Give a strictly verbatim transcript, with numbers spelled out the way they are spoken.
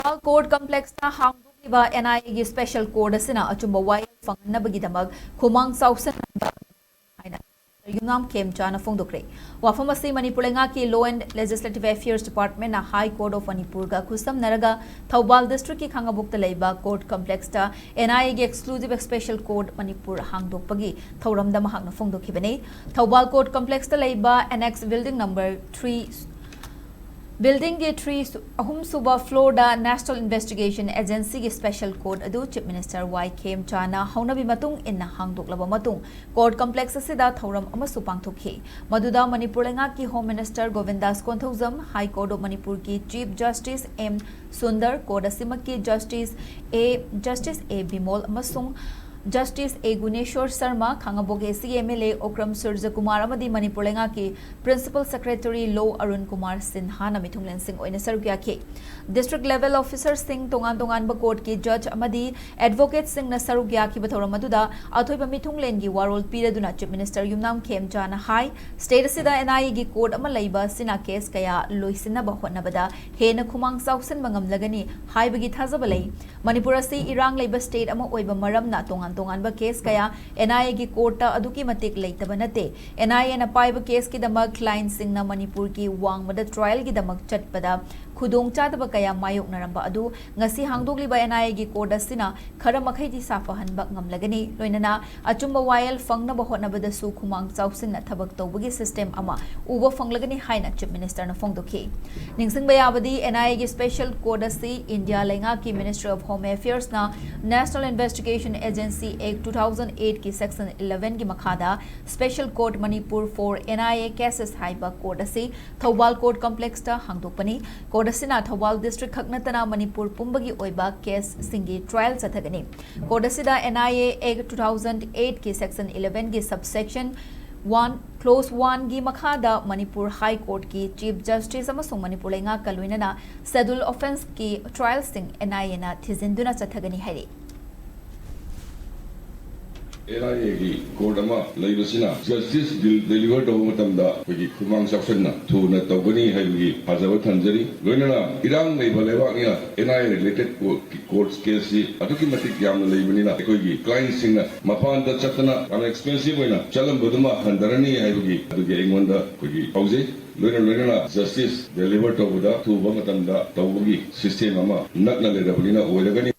Thoubal court ꯀꯝꯄ꯭ꯂꯦꯛꯁꯇ ꯍꯥꯡꯗꯣꯛꯂꯤꯕ and ꯑꯥꯏ ꯑꯦꯒꯤ special court ꯑꯁꯤꯅ ꯑꯆꯨꯝꯕ ꯋꯥꯌꯦꯜ ꯐꯪꯍꯟꯅꯕꯒꯤꯗꯃꯛ ꯈꯨꯃꯥꯡ ꯆꯥꯎꯁꯤꯟꯍꯟꯕ ꯍꯥꯏꯅ ꯌꯨꯝꯅꯥꯝ ꯈꯦꯝꯆꯥꯅ ꯐꯣꯡꯗꯣꯛꯈ꯭ꯔꯦ꯫ ꯋꯥꯐꯝ ꯑꯁꯤ ꯃꯅꯤꯄꯨꯔ ꯂꯩꯉꯥꯛꯀꯤ Law and Legislative Affairs Departmentꯅ High Court of Manipurꯒ ꯈꯨꯠꯁꯝꯅꯔꯒ Thoubal ꯗꯤꯁꯇ꯭ꯔꯤꯛꯀꯤ ꯈꯥꯉꯕꯣꯛꯇ ꯂꯩꯕ ꯀꯣꯔꯠ ꯀꯝꯄ꯭ꯂꯦꯛꯁꯇ ꯑꯦꯟ ꯑꯥꯏ ꯑꯦꯒꯤ exclusive special court ꯃꯅꯤꯄꯨꯔ ꯍꯥꯡꯗꯣꯛꯄꯒꯤ ꯊꯧꯔꯝꯗ ꯃꯍꯥꯛꯅ ꯐꯣꯡꯗꯣꯛꯈꯤꯕꯅꯤ꯫ ꯊꯧꯕꯥꯜ ꯀꯣꯔꯠ ꯀꯝꯄ꯭ꯂꯦꯛꯁꯇ ꯂꯩꯕ annex building number three, buildingꯒꯤ three ꯑꯍꯨꯝꯁꯨꯕ floorꯗ National Investigation Agencyꯒꯤ special court ꯑꯗꯨ Chief Minister ꯋꯥꯏ ꯈꯦꯝꯆꯥꯅ ꯍꯧꯅꯕꯤ ꯃꯇꯨꯡ ꯏꯟꯅ ꯍꯥꯡꯗꯣꯛꯂꯕ ꯃꯇꯨꯡ, ꯀꯣꯔꯠ ꯀꯝꯄ꯭ꯂꯦꯛꯁ ꯑꯁꯤꯗ ꯊꯧꯔꯝ ꯑꯃꯁꯨ ꯄꯥꯡꯊꯣꯛꯈꯤ꯫ ꯃꯗꯨꯗ ꯃꯅꯤꯄꯨꯔ ꯂꯩꯉꯥꯛꯀꯤ Home Minister Govindas Konthoujam, High Court of ꯃꯅꯤꯄꯨꯔꯒꯤ Chief Justice M Sundar, court ꯑꯁꯤꯃꯛꯀꯤ Justice A, Justice A Bimol ꯑꯃꯁꯨꯡ Justice ꯑꯦ ꯒꯨꯅꯦꯁꯣꯔ ꯁꯔꯃ, ꯈꯥꯉꯕꯣꯛ ꯑꯦ ꯁꯤꯒꯤ M L A Okram Surjakumar ꯑꯃꯗꯤ ꯃꯅꯤꯄꯨꯔ ꯂꯩꯉꯥꯛꯀꯤ Principal Secretary Law Arun Kumar ꯁꯤꯟꯍꯥꯅ ꯃꯤꯊꯨꯡꯂꯦꯟꯁꯤꯡ ꯑꯣꯏꯅ ꯁꯔꯨꯛ ꯌꯥꯈꯤ꯫ District level officerꯁꯤꯡ, ꯇꯣꯉꯥꯟ ꯇꯣꯉꯥꯟꯕ ꯀꯣꯔꯠꯀꯤ ꯖꯖ ꯑꯃꯗꯤ ꯑꯦꯗꯚꯣꯀꯦꯠꯁꯤꯡꯅ ꯁꯔꯨꯛ ꯌꯥꯈꯤꯕ ꯊꯧꯔꯝ ꯑꯗꯨꯗ ꯑꯊꯣꯏꯕ ꯃꯤꯊꯨꯡꯂꯦꯟꯒꯤ ꯋꯥꯔꯣꯜ ꯄꯤꯔꯗꯨꯅ Chief Minister ꯌꯨꯝꯅꯥꯝ ꯈꯦꯝꯆꯥꯅ ꯍꯥꯏ, state ꯑꯁꯤꯗ ꯑꯦꯟ ꯑꯥꯏ ꯑꯦꯒꯤ ꯀꯣꯔꯠ ꯑꯃ ꯂꯩꯕ ꯑꯁꯤꯅ ꯀꯦꯁ ꯀꯌꯥ ꯂꯣꯏꯁꯤꯟꯅꯕ ꯍꯣꯠꯅꯕꯗ ꯍꯦꯟꯅ ꯈꯨꯃꯥꯡ ꯆꯥꯎꯁꯤꯟꯕ ꯉꯝꯂꯒꯅꯤ ꯍꯥꯏꯕꯒꯤ ꯊꯥꯖꯕ ꯂꯩ꯫ ꯃꯅꯤꯄꯨꯔ ꯑꯁꯤ ꯏꯔꯥꯡ ꯂꯩꯕ state ꯑꯃ ꯑꯣꯏꯕ ꯃꯔꯝꯅ ꯇꯣꯉꯥꯟ ꯇꯣꯉꯥꯟꯕ ꯀꯦꯁ ꯀꯌꯥ ꯑꯦꯟ ꯑꯥꯏ ꯑꯦꯒꯤ ꯀꯣꯔꯠꯇ ꯑꯗꯨꯛꯀꯤ ꯃꯇꯤꯛ ꯂꯩꯇꯕ ꯅꯠꯇꯦ꯫ ꯑꯦꯟ ꯑꯥꯏ ꯑꯦꯅ ꯄꯥꯏꯕ ꯀꯦꯁꯀꯤꯗꯃꯛ clientꯁꯤꯡꯅ ꯃꯅꯤꯄꯨꯔꯒꯤ ꯋꯥꯡꯃꯗ trialꯒꯤꯗꯃꯛ ꯆꯠꯄꯗ ꯈꯨꯗꯣꯡꯆꯥꯗꯕ ꯀꯌꯥ ꯃꯥꯌꯣꯛꯅꯔꯝꯕ ꯑꯗꯨ ꯉꯁꯤ ꯍꯥꯡꯗꯣꯛꯂꯤꯕ ꯑꯦꯟ ꯑꯥꯏ ꯑꯦꯒꯤ ꯀꯣꯔꯠ ꯑꯁꯤꯅ ꯈꯔ ꯃꯈꯩꯗꯤ ꯁꯥꯐꯍꯟꯕ ꯉꯝꯂꯒꯅꯤ꯫ ꯂꯣꯏꯅꯅ ꯑꯆꯨꯝꯕ ꯋꯥꯌꯦꯜ ꯐꯪꯅꯕ ꯍꯣꯠꯅꯕꯗꯁꯨ ꯈꯨꯃꯥꯡ ꯆꯥꯎꯁꯤꯟꯅ ꯊꯕꯛ ꯇꯧꯕꯒꯤ system ꯑꯃ ꯎꯕ ꯐꯪꯂꯒꯅꯤ ꯍꯥꯏꯅ Chief Ministerꯅ ꯐꯣꯡꯗꯣꯛꯈꯤ꯫ ꯅꯤꯡꯁꯤꯡꯕ ꯌꯥꯕꯗꯤ, ꯑꯦꯟ ꯑꯥꯏ ꯑꯦꯒꯤ special court ꯑꯁꯤ ꯏꯟꯗꯤꯌꯥ ꯂꯩꯉꯥꯛꯀꯤ Ministry of Home Affairsꯅ National Investigation Agency Act two thousand eightꯀꯤ section elevenꯒꯤ ꯃꯈꯥꯗ Special Court Manipur for N I A Cases ꯍꯥꯏꯕ ꯀꯣꯔꯠ ꯑꯁꯤ ꯊꯧꯕꯥꯜ ꯀꯣꯔꯠ ꯀꯝꯄ꯭ꯂꯦꯛꯁꯇ ꯍꯥꯡꯗꯣꯛꯄꯅꯤ꯫ ꯀꯣꯔꯠ ꯑꯁꯤꯅ ꯊꯧꯕꯥꯜ ꯗꯤꯁꯇ꯭ꯔꯤꯛ ꯈꯛ ꯅꯠꯇꯅ ꯃꯅꯤꯄꯨꯔ ꯄꯨꯝꯕꯒꯤ ꯑꯣꯏꯕ ꯀꯦꯁꯁꯤꯡꯒꯤ trial ꯆꯠꯊꯒꯅꯤ꯫ ꯀꯣꯔꯠ ꯑꯁꯤꯗ N I A Act two thousand eightꯀꯤ section elevenꯒꯤ subsection one, clause oneꯒꯤ ꯃꯈꯥꯗ ꯃꯅꯤꯄꯨꯔ High Courtꯀꯤ Chief Justice ꯑꯃꯁꯨꯡ ꯃꯅꯤꯄꯨꯔ ꯂꯩꯉꯥꯛꯀ ꯂꯣꯏꯅꯅ schedule offenceꯀꯤ trialꯁꯤꯡ N I Aꯅ ꯊꯤꯖꯤꯟꯗꯨꯅ ꯆꯠꯊꯒꯅꯤ ꯍꯥꯏꯔꯤ꯫ ꯑꯦꯟ ꯑꯥꯏ ꯑꯦꯒꯤ ꯀꯣꯔꯠ ꯑꯃ ꯂꯩꯕꯁꯤꯅ ꯖꯁꯇꯤꯁ ꯗꯤꯜ ꯗꯦꯂꯤꯚꯔ ꯇꯧꯕ ꯃꯇꯝꯗ ꯑꯩꯈꯣꯏꯒꯤ ꯈꯨꯃꯥꯡ ꯆꯥꯎꯁꯟꯅ ꯊꯨꯅ ꯇꯧꯒꯅꯤ ꯍꯥꯏꯕꯒꯤ ꯊꯥꯖꯕ ꯊꯝꯖꯔꯤ꯫ ꯂꯣꯏꯅꯅ ꯏꯔꯥꯡ ꯂꯩꯕ ꯂꯩꯕꯥꯛꯅꯤꯅ N I A related court ꯀꯦꯁꯁꯤ ꯑꯗꯨꯛꯀꯤ ꯃꯇꯤꯛ ꯌꯥꯝꯅ ꯂꯩꯕꯅꯤꯅ ꯑꯩꯈꯣꯏꯒꯤ ꯀ꯭ꯂꯥꯏꯟꯁꯤꯡꯅ ꯃꯄꯥꯟꯗ ꯆꯠꯇꯅ ꯌꯥꯝꯅ ꯑꯦꯛꯁꯄꯦꯟꯁꯤꯚ ꯑꯣꯏꯅ ꯆꯠꯂꯝꯕꯗꯨꯃ ꯍꯟꯊꯔꯅꯤ ꯍꯥꯏꯕꯒꯤ ꯑꯗꯨꯒꯤ ꯑꯩꯉꯣꯟꯗ ꯑꯩꯈꯣꯏꯒꯤ ꯐꯥꯎꯖꯩ꯫ ꯂꯣꯏꯅ ꯂꯣꯏꯅꯅ ꯖꯁꯇꯤꯁ ꯗꯦꯂꯤꯚꯔ ꯇꯧꯕꯗ ꯊꯨꯕ ꯃꯇꯝꯗ ꯇꯧꯕꯒꯤ ꯁꯤꯁꯇꯦꯝ ꯑꯃ ꯅꯛꯅ ꯂꯩꯔꯕꯅꯤꯅ ꯑꯣꯏꯔꯒꯅꯤ꯫